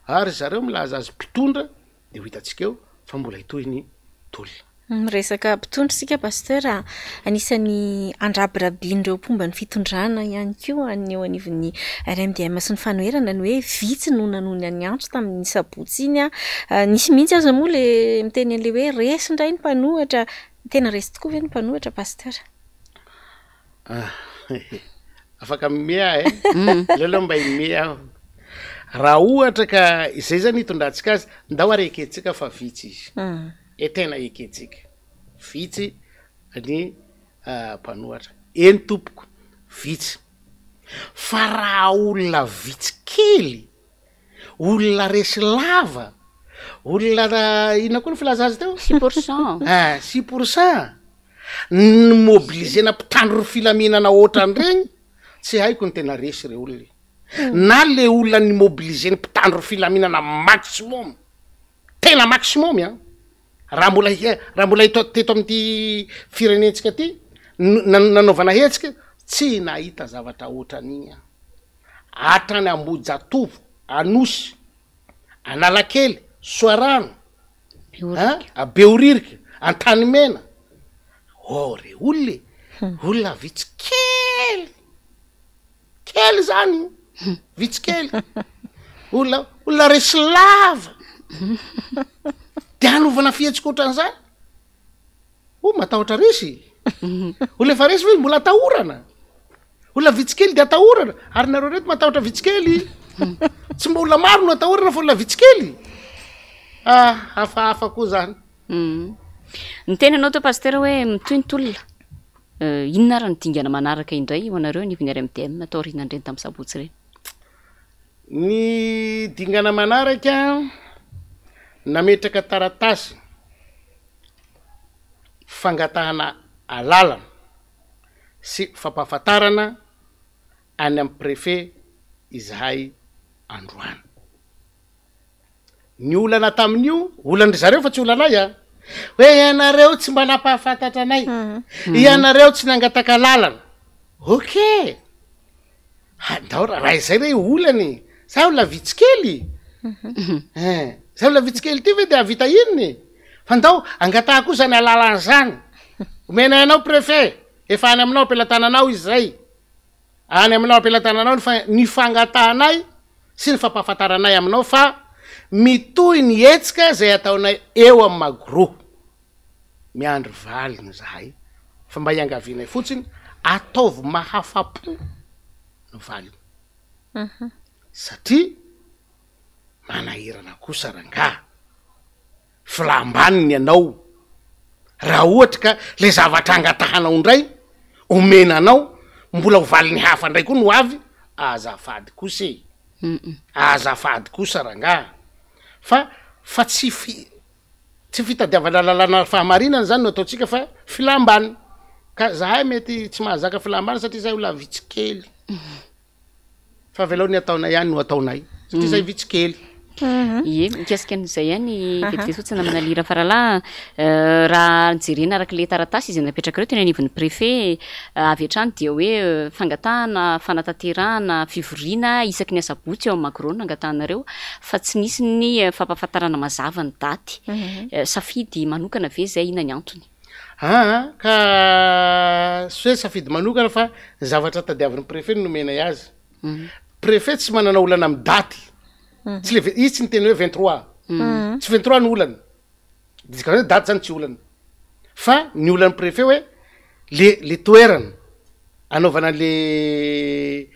ary zareo milaza azy mpitondra de ho hitantsika eo fa mbola hitohy ny tolona. Miresaka mpitondra isika Pasteur a! Anisan'ny andrabirabian'ireo mpomba ny fitondrana ihany koa ny eo anivon'ny RMDM sy ny fanoherana ny hoe vitsy no nanohy ny antso tamin'ny sabotsy iny. Nisy mihitsy aza moa le miteny an'ilay hoe resy indray ny mpanohitra. Tena resy tokoa ve ny mpanohitra Pasteur? Afaka mime aho e! Aleo aloha mba hime aho. Raha ohatra ka izay zany hitondrantsika azy, ndao ary ekentsika fa vitsy izy. E tena ekentsika. Vitsy ny mpanohatra. Eny tompoko, vitsy. Fa raha olona vitsy kely, olona resy lava, olona inona koa ny filaza azy teo? Six pour cent. Ah, six pour cent. Ny mobiliser-na mpitandro ny filaminana ohatran'ireny, tsy haiko ny tena resy re olona e. Na le olona ni-mobiliser ny mpitandro ny filaminana maximum, tena maximum an, raha mbola he- raha mbola eto teto amin'ity firenentsika ty no nanaovana hetsika, tsy nahita zavatra ohatran'iny aho. Hatrany Ambohijatovo, Anosy, Analakely, Soarano, An, Behoririka. Antanimena. Oh re olona e! Olona vitsy kely! Kely zany, vitsy kely. Olona, olona resy lava. De hanovana fihetsika ohatran'izany? Oh, matahotra resy. Olona efa resy ve mbola atahorana? Olona vitsy kely de atahorana, ary nareo reto matahotra vitsy kely. Tsy mba olona maro no atahorana fa olona vitsy kely. Ah, hafahafa koa zany. Niteny ianao teo Pasitera hoe mitohy ny tolona. Inona ary ny dingana manaraka indray ho anareo anivon'ny RMDM taorian'ireny tamin'ny sabotsy ireny? Ny dingana manaraka, nametraka taratasy fangatahana alalana sy fampahafantarana any amin'ny Préfet izahay androany. Ny olana tamin'io, olan-dry zareo fa tsy olanay a! Hoe ianareo tsy mba nampahafantatra anay, ianareo tsy nangataka lalana. Ok! Andao raha izay re olana e! Za olona vitsy kely e! Za olona vitsy kely ity ve de hahavita inona e? Fa ndao angataha koa zany alalana zany. Omenay anao préfet, efa any aminao am-pelatananao izy zay. Any aminao am-pelatananao ny ny fangatahanay sy ny fampahafantaranay aminao fa mitohy ny hetsika izay ataonay eo amin'ny Magro. Miandry valiny izahay fa mba iangavianay fotsiny ataovy mahafa-po ny valiny. Satria manahirana kosa rangaha. Filam-baniny ianao raha ohatra ka le zavatra angatahanao indray omena anao mbola ho valiny hafa indray koa no avy, azafady kosa e! Azafady kosa rangaha fa fa tsy fi- tsy fitadiavana lalàna fahamarinana zany no ataontsika fa filam-baniny, ka zahay mety tsy mahazaka filam-baniny satria zahay olona vitsy kely. Fa avelao ny ataonay ihany no ataonay satria zay vitsy kely. Ie, mikasika an'izay ihany vetivety fotsiny namana Lira Faralahy, raha jerena araka ilay taratasy izay napetrak'ireo teny anivon'ny préfet avy hatrany dia hoe fangatahana fanatanterahana fivoriana isaky ny asabotsy eo amin'ny Magro no nangatahanareo fa tsy nisy ny fampahafantarana mazava ny daty. Safidy manokana ve izay? Inona ny antony? Aa ka tsy hoe safidy manokana fa ny zavatra tadiavin'ny préfet no nomenay azy. Préfet tsy manana olana amin'ny daty. Tsy le izy tsy niteny hoe 23. Tsy 23 no olana. Dikan'izany hoe daty zany tsy olana. Fa ny olan'ny préfet hoe le le toerana anaovana le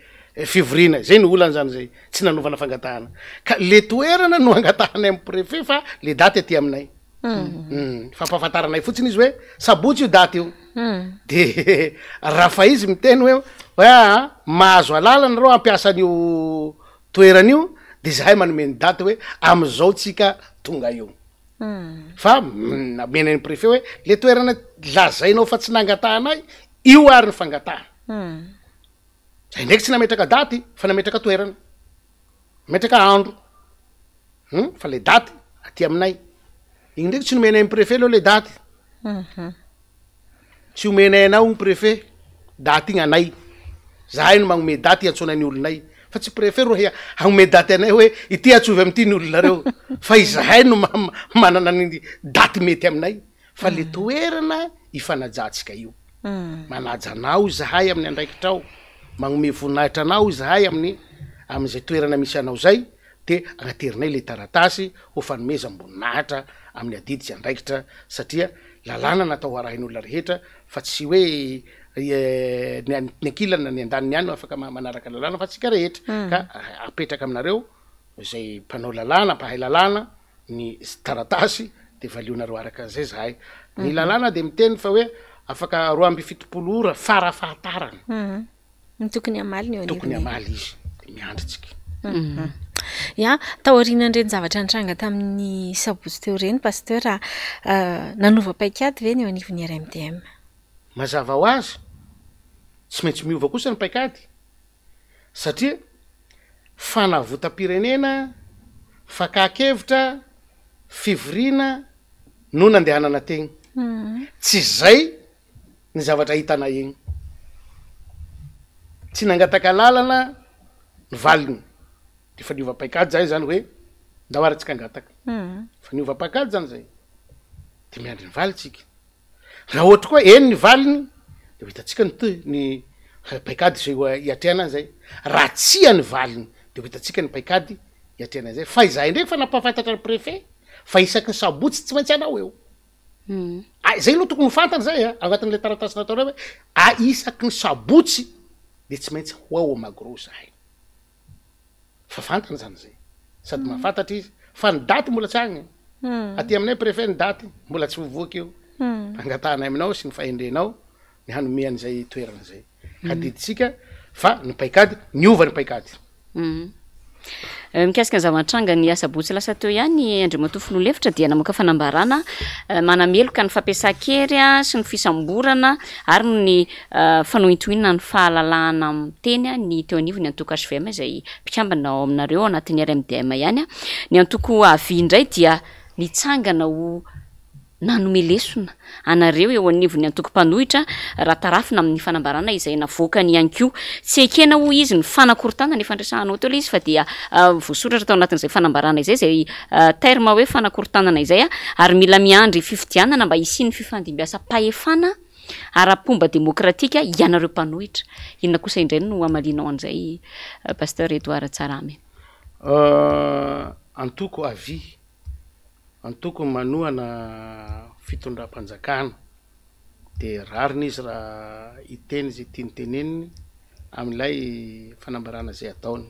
fivoriana, zay no olana zany zay, tsy nanaovana fangatahana. Ka le toerana no angatahanay amin'ny préfet fa le daty aty aminay. Fampahafantaranay fotsiny izy hoe sabotsy io daty io. De raha fa izy miteny hoe hoe aa mahazo alalana nareo hampiasa an'io toerana io de zahay manome ny daty hoe am'zao tsika tonga eo. Fa nomena ny préfet hoe le toerana lazainao fa tsy nangatahanay io ary ny fangatahana. Zay ndraiky tsy nametraka daty fa nametraka toerana, nametraka andro. Hum fa le daty aty aminay. Igny ndraiky tsy nomenay ny préfet aloha le daty. Tsy omenay anao ny préfet, daty igny anay. Zahay no magnome daty iantsoana ny olonay. Fa tsy préfet ro hagnome daty anay hoe ity antsovy amin'ity ny olonareo. Fa izahay no manana ny daty mety aminay. Fa le toerana ifanajantsika io. Manaja anao izahay amin'ny andraikitrao, magnome voninahitra anao izahay amin'ny amin'izay toerana misy anao zay. de aterinay le taratasy ho fanomezam-boninahitra amin'ny adidy sy andraikitra satria lalàna natao ho arahin'olona rehetra fa tsy hoe ny ny ankilany na ny andaniny ihany no afaka manaraka lalàna fa tsika rehetra ka apetraka aminareo izay mpanao lalàna mpahay lalàna ny taratasy de valionareo araka an'izay zahay ny lalàna de miteny fa hoe afaka 72 ora farafahatarany Ny tokony hamaly ny eo Tokony hamaly izy, de miandry tsika. Ya, taorian'ireny zavatra nitranga tamin'ny sabotsy teo ireny Pasteur, nanova paikady ve ny eo anivon'ny RMDM? Mazava ho azy, tsy maintsy miova kosa ny paikady satria fanavotam-pirenena, fakàn-kevitra, fivoriana no nandehanana teny. Tsy izay ny zavatra hitanay iny. Tsy nangataka lalana ny valiny. De efa niova paikady zay zany hoe ndao ary tsika hangataka. Efa niova paikady zany zay. De miandry ny valiny tsika. Raha ohatra koa eny ny valiny de ho hitantsika ny tohy, ny paikady izay ho hiatrehana an'izay. Raha tsia ny valiny de ho hitantsika ny paikady hiatrehana an'izay. Fa izahay indray efa nampahafantatra ny préfet fa isaky ny sabotsy tsy maintsy hanao eo. Ah, izay aloha tokony ho fantany izay a, anatin'ilay taratasy nataonay hoe ah isaky ny sabotsy de tsy maintsy ho ao Magro izahay. Fa fantany zany zay. Sady mahafantatra izy fa ny daty mbola tsy agny. Aty aminay préfet ny daty mbola tsy voavoaka io. Angatahanay aminao sy ny fahendrenao ny hanome an'izay toerana zay. Hadidintsika fa ny paikady, niova ny paikady. Mikasika ny zava-nitranga ny asabotsy lasa teo ihany, Andriamatoa Filoha Lefitra dia namoaka fanambarana manameloka ny fampiasan-kery sy ny fisamborana ary ny fanohintohinana ny fahalalahana miteny ny teo anivon'ny antoko hvm izay mpikambana ao aminareo ao anatin'ny RMDM ihany. Ny antoko avi indray dia nitsangana ho nanome lesona anareo eo anivon'ny antoko mpanohitra raha tarafina amin'ny fanambarana izay navoakany ihany koa. Tsy ekena hoy izy ny fanakorontanana, efa niresahanao teo ilay izy fa dia voasoratra tao anatin'izay fanambarana izay izay terme hoe fanakorontanana izay ary mila miandry fifidianana mba hisian'ny fifandimbiasam-pahefana ara-pomba demokratika ianareo mpanohitra. Inona kosa indray no hamalianao an'izay Pasteur Edouard Tsarahame? Antoko avi, antoko manohana fitondram-panjakana de rariny izy raha hiteny izay tiany teneniny amin'ilay fanambarana izay ataony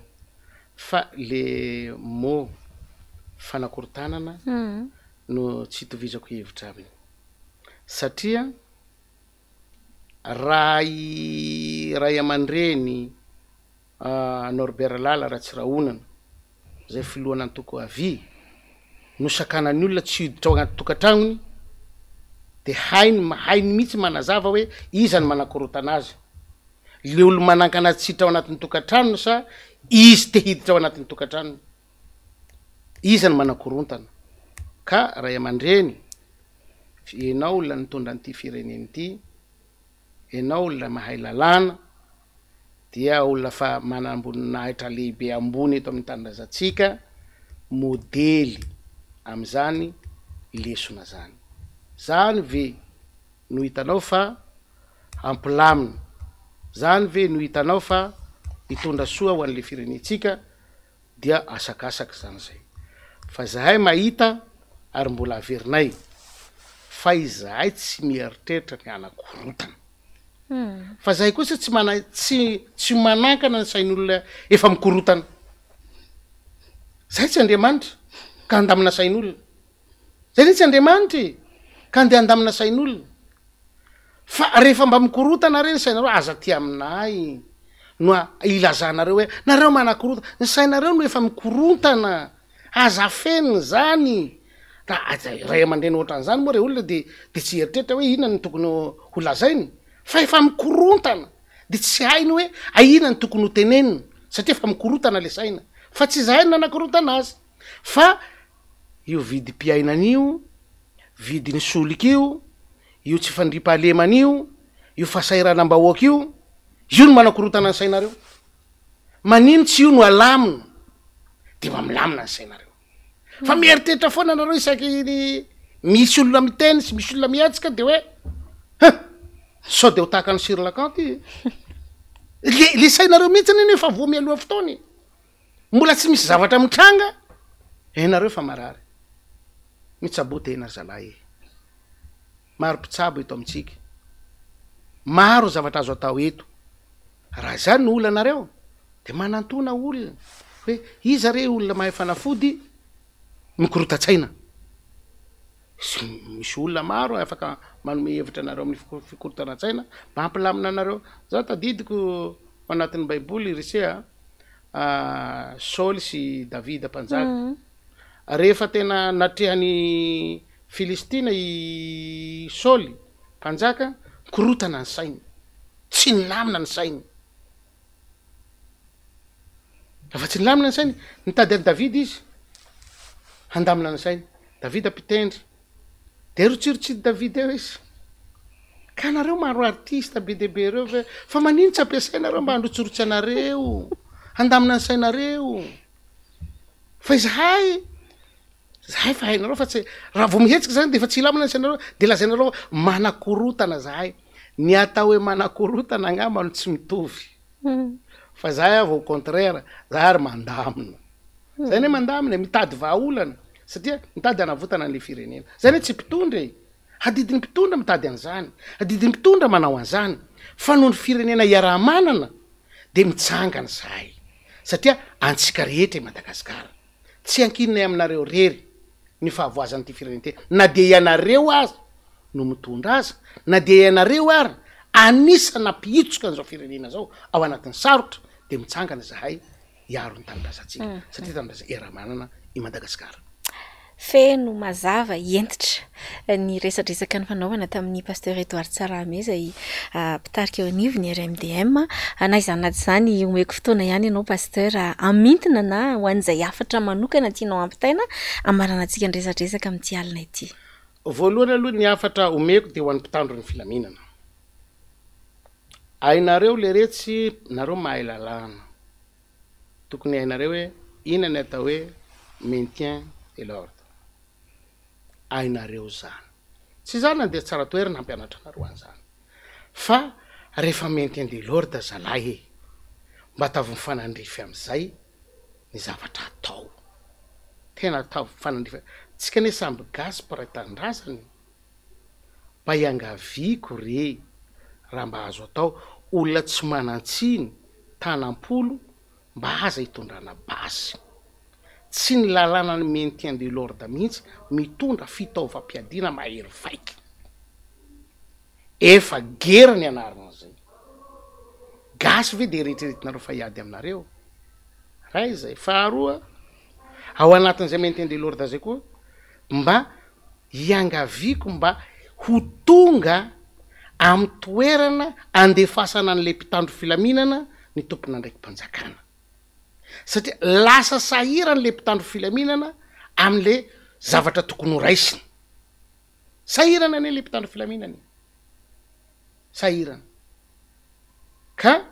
fa le mot fanakorontanana no tsy itovizako hevitra aminy satria raha i ray aman-dreny Norbert Lala Ratsirahonana, izay filohan'antoko avi, nosakanan'ny olona tsy hiditra ao anaty tokantragnony, dia hainy hainy mihitsy manazava hoe iza no manakorontana azy, le olo manankana tsy hiditra ao anatin'ny tokantranony sa izy te hiditra ao anatin'ny tokantranony, iza no manakorontana, ka ray aman-dreny, enao olona nitondra an'ity firenena ity, enao olona mahay lalàna, dia olona fa manamboninahitra lehibe ambony eto amin'ny tanindrazantsika, modely amin'izany lesona zany. Zany ve no hitanao fa hampilamina? Zany ve no hitanao fa hitondra soa ho an'le firenentsika? Dia asakasaka zany zay. Fa zahay mahita ary mbola averinay fa izahay tsy mieritreritra ny hanakorontana. Fa zahay kosa tsy mana tsy tsy manankana ny sain'olona efa mikorotana. Zahay tsy Andriamanitra ka handamina sain'olona. Zay ve tsy Andriamanitra e! Ka andeha handamina sain'olona. Fa rehefa mba mikorotana re ny sainareo, aza aty aminay no ilazanareo hoe nareo manakorotana. Ny sainareo no efa mikorontana. Aza afenina izany. Raha ray aman-dreny ohatran'izany moa re olona dia dia tsy hieritreritra hoe inona no tokony ho lazainy fa efa mikorontana dia tsy hainy hoe inona no tokony ho tenenina satria efa mikorontana le saina fa tsy izahay no nanakorontana azy fa io vidim-piainana io, vidin'ny solika io, io tsy fandriampahalemana io, io fahasahiranam-bahoaka io, io no manakorontana ny sainareo. Manino tsy io no alamina de mba milamina ny sainareo. Fa mieritreritra foana nareo isaky ny misy olona miteny sy misy olona mihetsika de hoe hein sao de ho tahaka an'i Sur Lacan ty e. Le le sainareo mihitsy anie no efa voa mialoha fotoana e. Mbola tsy misy zavatra mitranga ianareo fa marary. Mitsaboa tena ry zalahy e. Maro mpitsabo eto amintsika. Maro ny zavatra azo atao eto. Raha izany no olanareo dia manantona olona hoe iza re olona mahay fanafody mikorotan-tsaina. Misy olona maro afaka manome hevitra anareo amin'ny fikorontanan-tsaina mba hampilamina anareo. Za tadidiko ao anatin'ny baiboly ry se a, Saoly sy Davida mpanjaka. Rehefa tena natrehan'ny Filistina i Saoly mpanjaka, nikorotana ny sainy. Tsy nilamina ny sainy. Rehefa tsy nilamina ny sainy, nitady an'i Davida izy handamina ny sainy. Davida mpitendry. Dia rotsirotsidy Davida eo izy. Ka nareo maro artiste be dia be ireo ve? Fa manino tsy ampiasainareo mba handrotsirotsy anareo, handamina ny sainareo? Fa izahay. Zahay fa hainareo fa tsy, raha vao mihetsika zany de efa tsy hilamina ny sainareo, de lazainareo fa manakorotana zahay. Ny atao hoe manakorotana angamba no tsy mitovy. Fa zahay avy au contraire, zahay ary mandamina. Zay anie mandamina e, mitady vahaolana satria mitady hanavotana an'le firenena. Zay anie tsy mpitondra e. Adidin'ny mpitondra mitady an'izany, adidin'ny mpitondra manao an'izany, fa noho ny firenena iaraha-manana dia mitsangana izahay satria antsika rehetra i Madagasikara. Tsy ankininay aminareo irery ny fahavoazan'ity firenena ity, na dia ianareo aza no mitondra azy, na dia ianareo ary anisan'ny nampihitsoka an'izao firenena izao ao anatin'ny sarotra dia mitsangana izahay hiaro ny tanindrazantsika satria tanindrazana iaraha-manana i Madagasikara. Feno, mazava, hentitra ny resadresaka nifanaovana tamin'ny Pasteur Edouard Tsarahame izay mpitarika eo anivon'ny RMDM. Na izany na tsy izany, omeko fotoana ihany ianao Pasteur hamintina na ho an'izay hafatra manokana tianao hampitaina hamaranantsika ny resadresaka amin'ity alina ity. Voalohany aloha ny hafatra omeko dia ho an'ny mpitandro ny filaminana. Hainareo leretsy nareo mahay lalàna. Tokony hainareo hoe inona ny atao hoe maintien de l'ordre. Hainareo zany. Tsy za nandeha tsara toerana hampianatra anareo an'izany. Fa rehefa maintien de l'ordre zalahy e! Mba ataovy mifanandrify amizay ny zavatra atao. Tena ataovy mifanandrify. Tsika anie samby gasy mpiray tanindrazana e! Mba iangaviako re raha mba azo atao, olona tsy manan-tsiny, tanam-polo, mba aza itondrana basy. Tsy ny lalànan'ny maintien de l'ordre mihitsy mitondra fitaovam-piadiana mahery vaika. Efa guerre ny anaran'izay. Gasy ve dia eritreretinareo fa hiady aminareo? Ray izay. Faharoa, ao anatin'izay maintien de l'ordre zay koa, mba Iangaviako mba ho tonga amin'ny toerana andefasana an'ilay mpitandro filaminana ny tompon'andraiki-panjakana. Satria lasa sahirana ilay mpitandro filaminana amin'ilay zavatra tokony ho raisina. Sahirana anie ilay mpitandro filaminana e. Sahirana. Ka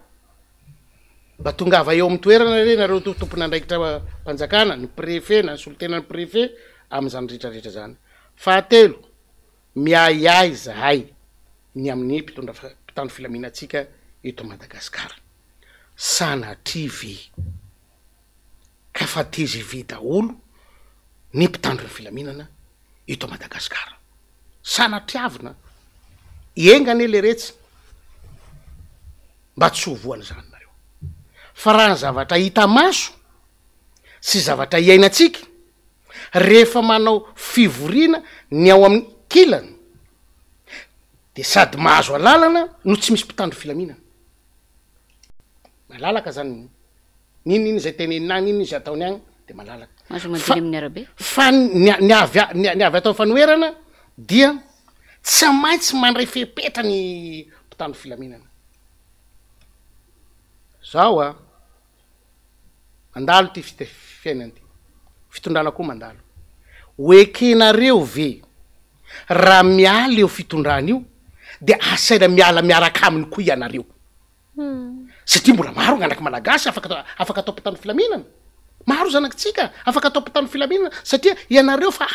mba tongava eo amin'ny toerana re nareo tompon'andraikitra mpanjakana, ny préfet na ny solontenan'ny préfet amin'izany rehetra rehetra zany. Fahatelo, miahiahy zahay ny amin'ny mpitondra mpitandro filaminantsika eto Madagasikara. Sanatria ve ka fa tgv daholo ny mpitandro ny filaminana eto Madagasikara? Sanatriavina, enga anie leretsy mba tsy ho voan'izany nareo. Fa raha ny zavatra hita maso sy zavatra iainantsika, rehefa manao fivoriana ny ao amin'ny kilany, de sady mahazo alalana no tsy misy mpitandro filaminana. Malalaka zany N'inon'inona izay tenenina any, n'inon'inona izay ataony any dia malalaka. Mahazo mandeha eny amin'ny arabe. Fa ny ny avy ny ny avy ato amin'ny fanoherana dia tsy maintsy mandray fepetra ny mpitandro filaminana. Zao a, mandalo ity fite- fiainana ity, fitondrana koa mandalo. Ho ekenareo ve raha miala io fitondrana io dia asaina miala miaraka aminy koa ianareo? Satria mbola maro ny anaky Malagasy afaka afaka atao mpitandro filaminana. Maro zanakitsika afaka atao mpitandro filaminana satria ianareo fa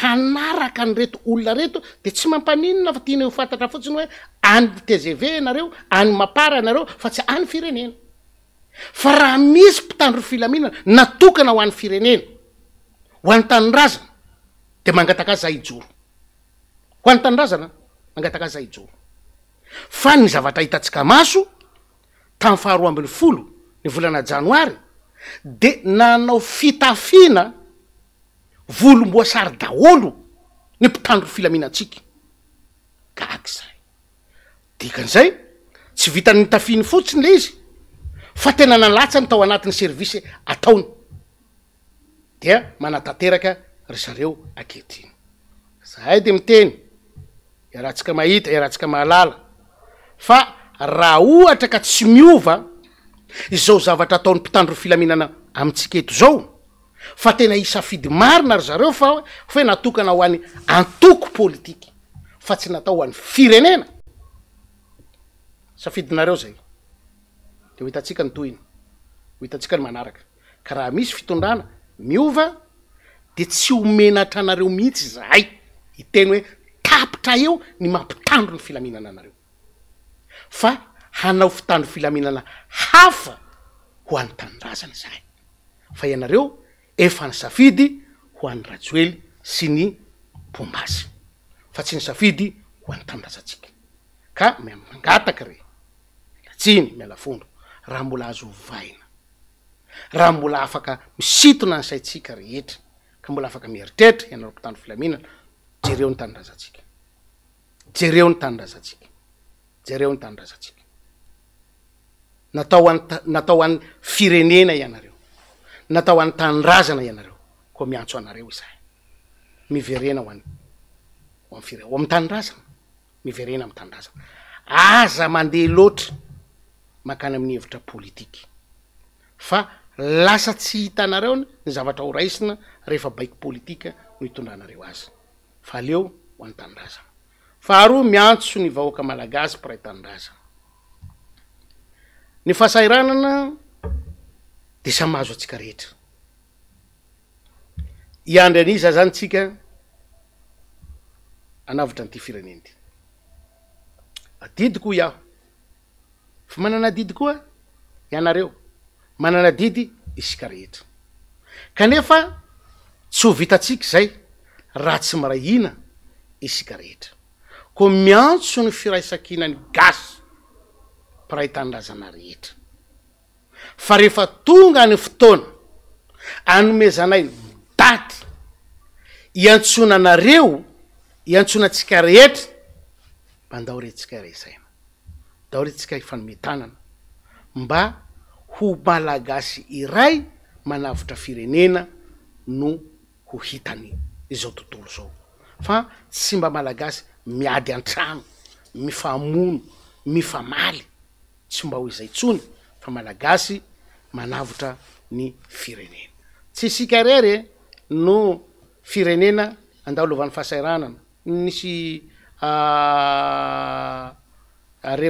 hanaraka an'ireto olona reto de tsy mampaninona fa tiana ho fantatra fotsiny hoe any tgv ianareo, any mapar ianareo fa tsy any firenena. Fa raha misy mpitandro filaminana natokana ho an'ny firenena, ho an'ny tanindrazana de mangataka azy za hijoro. Ho an'ny tanindrazana, mangataka azy za hijoro. Fa ny zavatra hitantsika maso, tamin'ny faha 12 ny volana janoary dia nanao fitafiana volomboasary daholo ny mpitandro filaminantsika. Gaga izahay. Dikan'izay, tsy vitan'ny nitafiany fotsiny ilay izy fa tena nalatsany tao anatin'ny service ataony. Dia manatanteraka ry zareo ankehitriny. Zahay dia miteny, iarahantsika mahita, iarahantsika mahalala, fa raha ohatra ka tsy miova izao zavatra ataon'ny mpitandro ny filaminana amintsika eto izao, fa tena hisafidy marina ry zareo fa hoe natokana ho an'ny antoko politika fa tsy natao ho an'ny firenena, safidinareo izay, dia ho hitantsika ny tohiny, ho hitantsika ny manaraka. Ka raha misy fitondrana miova. dia tsy ho menatra anareo mihitsy izahay hiteny hoe tapitra eo ny mampitandro ny filaminana anareo fa hanao fitandro filaminana hafa ho an'ny tanindrazana izahay fa ianareo efa nisafidy ho an'i Rajoely sy ny mpomba azy fa tsy nisafidy ho an'ny tanindrazantsika ka mangataka re miala tsiny miala fondro raha mbola azo ovaina raha mbola afaka misintona ny saintsika rehetra ka mbola afaka mieritreritra ianareo mpitandro filaminana, jereo ny tanindrazantsika, jereo ny tanindrazantsika, jereo ny tanindrazantsika. Natao ho an'ny natao ho an'ny firenena ianareo, natao ho an'ny tanindrazana ianareo, koa miantso anareo izahay, miverena ho an'ny ho amin'ny fire- ho amin'ny tanindrazana. Miverena amin'ny tanindrazana. Aza mandeha loatra mankany amin'ny hevitra politika fa lasa tsy hitanareo ny zavatra ho raisina rehefa baiko politika no hitondranareo azy fa aleo ho an'ny tanindrazana. Faharoa miantso ny vahoaka malagasy mpiray tanindrazana. Ny fahasahiranana dia samy mahazo antsika rehetra. Hiandry an'iza zany tsika hanavotra an'ity firenena ity? Adidiko hoy aho, fa manana adidy koa ianareo, manana adidy isika rehetra. Kanefa tsy ho vitantsika izay raha tsy miray hina isika rehetra. Koa miantso ny firaisankinan'ny gasy mpiray tanindrazana rehetra. Fa rehefa tonga ny fotoana anomezanay daty iantsoana anareo, iantsoana antsika rehetra, mba ndao re tsika hiray saina, ndao re tsika hifanome tanana mba ho Malagasy iray manavotra firenena no ho hitany izao tontolo izao fa tsy mba Malagasy miady an-trano, mifamono, mifamaly. Tsy mba ho izay intsony fa Malagasy manavotra ny firenena. Tsy isika irery e no firenena andalovan'ny fahasahiranana, nisy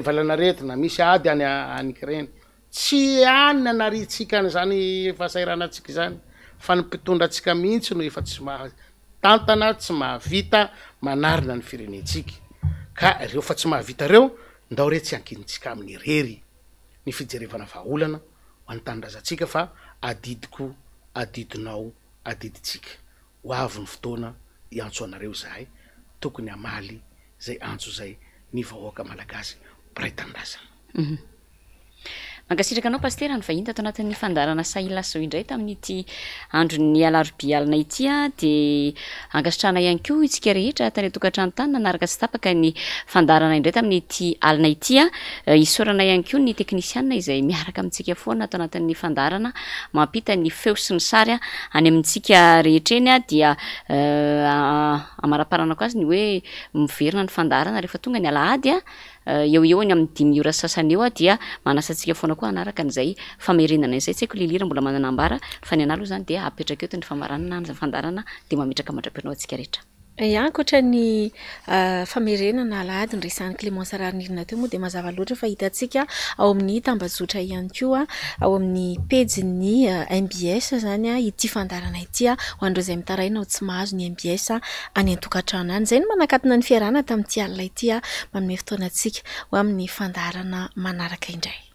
valan'aretina, misy ady any any Ukraine. Tsy any nanariantsika an'izany fahasahiranantsika izany fa ny mpitondra antsika mihitsy no efa tsy maha tantana, tsy mahavita manarina ny firenentsika. Ka ireo fa tsy mahavita ireo Ndao re tsy ankinintsika aminy irery ny fijerevana vahaolana ho an'ny tanindrazantsika fa adidiko, adidinao, adidintsika. Ho avy ny fotoana hiantso anareo izahay, tokony hamaly izay antso izay ny vahoaka malagasy mpiray tanindrazana. Mankasitraka anao Pasitera nivahiny tato anatin'ny fandaharana Sahilasy izao indray tamin'ity andron'ny alarobia alina ity dia ankasitrahana ihany koa isika rehetra tany an-tokantrano tany nanaraka tsy tapaka ny fandaharana indray tamin'ity alina ity. Isaorana ihany koa ny teknisiana izay miaraka amintsika foana ato anatin'ny fandaharana mampita ny feo sy ny sary any amintsika rehetra eny dia amaraparanako azy ny hoe miverina ny fandaharana rehefa tonga ny alahady. Eo ho eo any amin'ny dimy ora sy sasany eo dia manasa antsika foana koa hanaraka an'izay famerenana izay. Tsy haiko Lily raha mbola manana ambara fa ny anah aloha izany dia apetraka eto ny famaranana ny fandaharana dia mametraka mandra-pihaona ho antsika rehetra. Ya, ankoatra ny famerenana alahady noresahan'i Clémence Raharinirina teo moa dia mazava loatra fa hitantsika ao amin'ny tambajotra ihany koa ao amin'ny pejin'ny mbs izany ity fandaharana ity ho an'ireo izay mitaraina ho tsy mahazo ny mbs any an-tokantrano any. Izay no manakatona ny fiarahana tamin'ity alina ity, manome fotoana antsika ho amin'ny fandaharana manaraka indray.